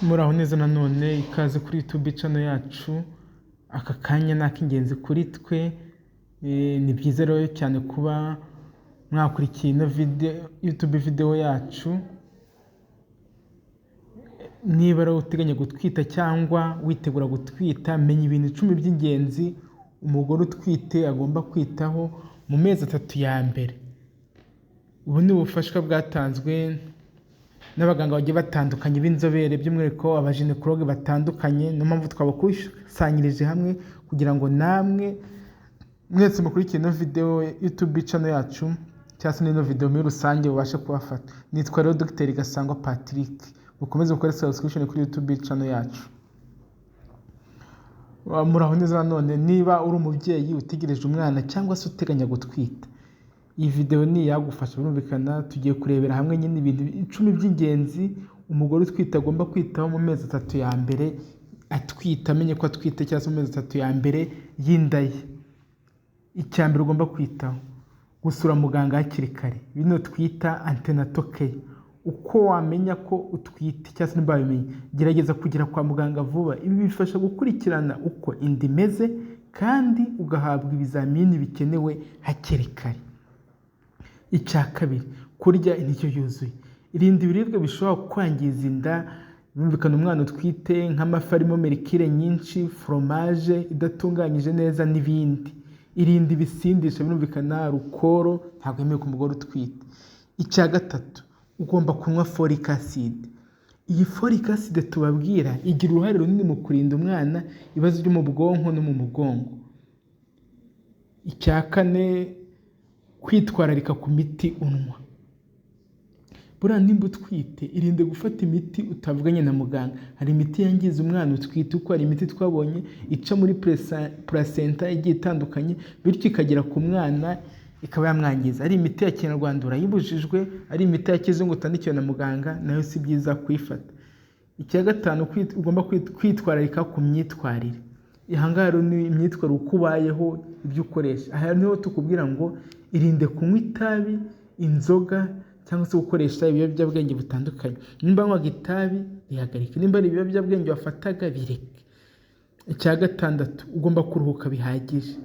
Muraho neza nanone, ikaze kuri YouTube channel yacu. Aka kanya ni ak'ingenzi kuri twe. Ni byiza rero cyane kuba mwakurikiye ino video, YouTube video yacu. Niba rero uteganya gutwita cyangwa witegura gutwita, menya ibintu 10 by'ingenzi umugore utwite agomba kwitaho mu mezi 3 ya mbere. Ubu ni ubufasha bwatanzwe n'abaganga bagiye batandukanye b'inzobere, by'umwihariko abagynécologue batandukanye. Niyo mpamvu twabakusanyirije hamwe kugira ngo namwe mwese mukurikiye ino video, YouTube channel yacu, cyangwa se n'ino video muri rusange, bubashe kubafata. Nitwa rero Dr Gasangwa Patrick. Mukomeze gukora subscription kuri YouTube channel yacu. Muraho neza nanone, niba uri umubyeyi utegereje umwana cyangwa se uteganya gutwita, iyi video ni iyagufasha. Birumvikana, tugiye kurebera hamwe nyine ibintu 10 by'ingenzi umugore utwite agomba kwitaho mu mezi 3 ya mbere atwite, amenye ko atwite, cyangwa se mu mezi 3 ya mbere y'inda ye. Icya mbere ugomba kwitaho, gusura muganga hakiri kare, bino twita antenatal care. Uko wamenya ko utwite cyangwa se nimba wabimenye, gerageza kugera kwa muganga vuba. Ibi bifasha gukurikirana uko inda imeze kandi ugahabwa ibizamini bikenewe hakiri kare. Icya kabiri, kurya indyo yuzuye. Irinda ibiribwa bishobora kwangiza inda, birumvikana umwana utwite, nk'amafi arimo mercure nyinshi, foromaje idatunganyije neza n'ibindi. Irinda ibisindisha, birumvikana alcool ntabwo yemewe ku mugore utwite. Icya gatatu, ugomba kunywa folic acid. Iyi folic acid tubabwira igira uruhare runini mu kurinda umwana ibibazo byo mu bwonko no mu mugongo. Icya kane, kwitwararika ku miti unywa. Buriya nimba utwite, irinde gufata imiti utavuganye na muganga. Hari imiti yangiza umwana utwite, kuko hari imiti twabonye ica muri placenta igiye itandukanye, bityo ikagera ku mwana ikaba yamwangiza. Ari imiti ya kinyarwanda urayibujijwe, ari imiti ya kizungu utandikiwe na muganga nayo si byiza kuyifata. Icya gatanu, ugomba kwitwararika ku myitwarire. Aha ngaha rero ni imyitwarire, uko ubayeho, ibyo ukoresha. Aha niho tukubwira ngo irinde kunywa itabi, inzoga cyangwa se gukoresha ibiyobyabwenge bitandukanye. Nimba wanywaga itabi, rihagarike. Nimba ari ibiyobyabwenge wafataga, bireke. Icya gatandatu, ugomba kuruhuka bihagije.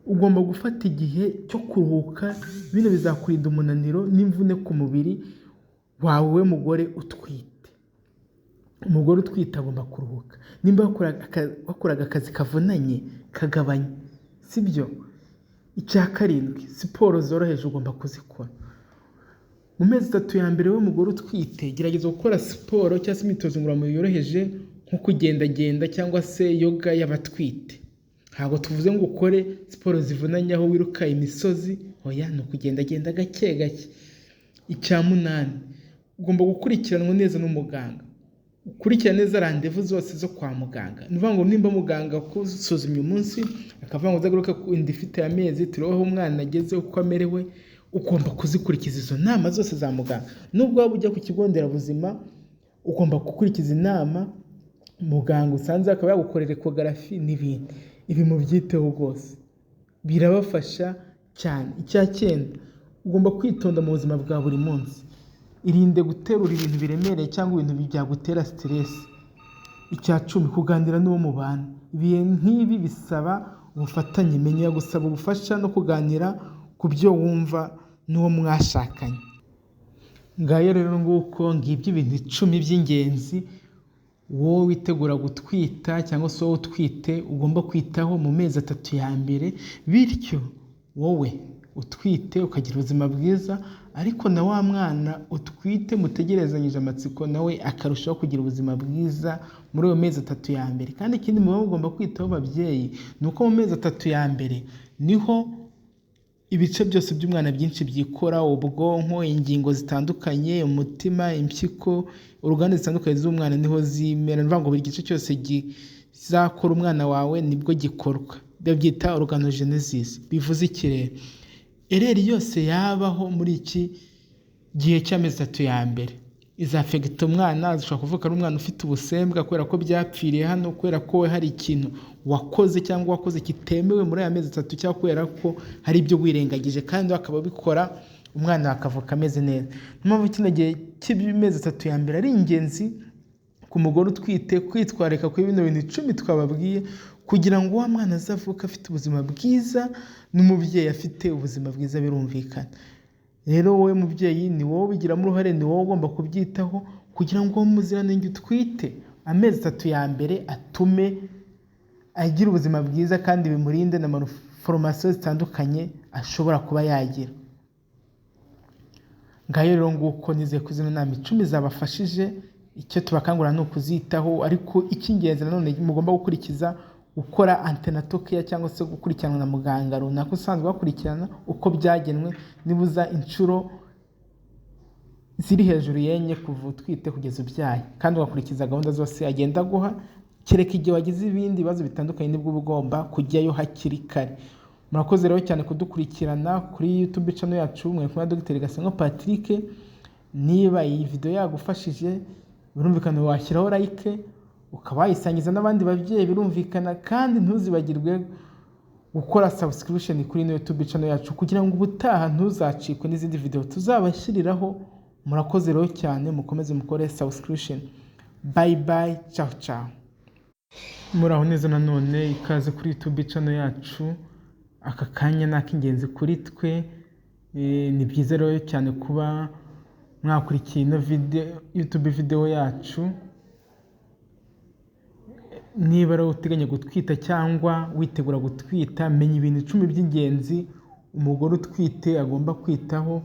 Ugomba gufata igihe cyo kuruhuka, bino bizakurinda umunaniro n'imvune ku mubiri wawe mugore utwite. Umugore utwite agomba kuruhuka. Nimba wakoraga akazi kavunanye, kagabanye, sibyo? Icya karindwi, siporo zoroheje ugomba kuzikora. Mu mezi 3 ya mbere w'umugore utwite, gerageza gukora siporo cyangwa se imyitozo ngororamubiri yoroheje, nko kugendagenda cyangwa se yoga y'abatwite. Ntabwo tuvuze ngo ukore siporo zivunanye aho wiruka imisozi, oya, ni ukugendagenda gake gake. Icya munani, ugomba gukurikiranwa neza n'umuganga. Ukurikirane neza rendez-vous zose zo kwa muganga. Ni ukuvuga ngo nimba muganga akusuzumye umunsi akavuga ngo uzagaruke inda ifite amezi, turebe aho umwana ageze, uko amerewe, ugomba kuzikurikiza izo nama zose za muganga. Nubwo waba ujya ku kigo nderabuzima, ugomba gukurikiza inama muganga usanze, akaba yagukorera échographie n'ibindi. Ibi mubyiteho rwose, birabafasha cyane. Icya cyenda, ugomba kwitonda mu buzima bwa buri munsi. Irinde guterura ibintu biremereye cyangwa ibintu byagutera stress. Icya 10, kuganira n'uwo mubana. Ibihe nk'ibi bisaba ubufatanye. Menya gusaba ubufasha no kuganira ku byo wumva n'uwo mwashakanye. Ngayo rero nguko, ngibyo ibintu 10 by'ingenzi wowe witegura gutwita cyangwa se wowe utwite ugomba kwitaho mu mezi 3 ya mbere, bityo wowe utwite ukagira ubuzima bwiza, ariko na wa mwana utwite mutegerezanyije amatsiko nawe akarushaho kugira ubuzima bwiza muri ayo mezi 3 ya mbere. Kandi ikindi muba mugomba kwitaho babyeyi, ni uko mu mezi 3 ya mbere niho ibice byose by'umwana byinshi byikora: ubwonko, ingingo zitandukanye, umutima, impyiko, organes zitandukanye z'umwana niho zimera. Ni ukuvuga ngo buri gice cyose kizakora umwana wawe nibwo gikorwa, babyita organogenesis. Bivuze iki rero? Erreur yose yabaho muri iki gihe cy'amezi 3 ya mbere izaffecta umwana. Ashobora kuvuka ari umwana ufite ubusembwa kubera ko byapfiriye hano, kubera ko hari ikintu wakoze cyangwa wakoze kitemewe muri aya mezi 3, cyangwa kubera ko hari ibyo wirengagije kandi akaba abikora, umwana akavuka ameze neza. Niyo mpamvu kino gihe cy'amezi 3 ya mbere ari ingenzi. ku mugore utwite kwitwararika kuri bino bintu 10 twababwiye, kugira ngo wa mwana azavuke afite ubuzima bwiza n'umubyeyi afite ubuzima bwiza, birumvikana. Rero wowe mubyeyi ni wowe ubigiramo uruhare, ni wowe ugomba kubyitaho kugira ngo uwo muziranenge utwite amezi 3 ya mbere atume agira ubuzima bwiza kandi bimurinde na malformation zitandukanye ashobora kuba yagira. Ngayo rero nguko, nizeye ko zino nama 10 zabafashije. Icyo tubakangurira ni ukuzitaho, ariko icy'ingenzi nanone mugomba gukurikiza gukora antenatal care cyangwa se gukurikiranwa na muganga runaka usanzwe bakurikirana uko byagenwe, nibuza inshuro ziri hejuru y'enye kuva utwite kugeza ubyaye, kandi ugakurikiza gahunda zose agenda aguha, kereka igihe wagize ibindi bibazo bitandukanye nibwo uba ugomba kujyayo hakiri kare. Murakoze rero cyane kudukurikirana kuri YouTube channel yacu, mwari kumwe na Dr Gasangwa Patrick. Niba iyi video yagufashije, birumvikana washyiraho like, ukaba wayisangiza n'abandi babyeyi, birumvikana, kandi ntuzibagirwe gukora subscription kuri ino YouTube channel yacu kugira ngo ubutaha ntuzacikwe n'izindi video tuzabashyiriraho. Murakoze rero cyane, mukomeze mukore subscription. Bye bye, ciao ciao. Muraho neza nanone, ikaze kuri YouTube channel yacu. Aka kanya ni ak'ingenzi kuri twe. Ni byiza rero cyane kuba mwakurikiye ino video, YouTube video yacu. Niba rero uteganya gutwita cyangwa witegura gutwita, menya ibintu 10 by'ingenzi umugore utwite agomba kwitaho.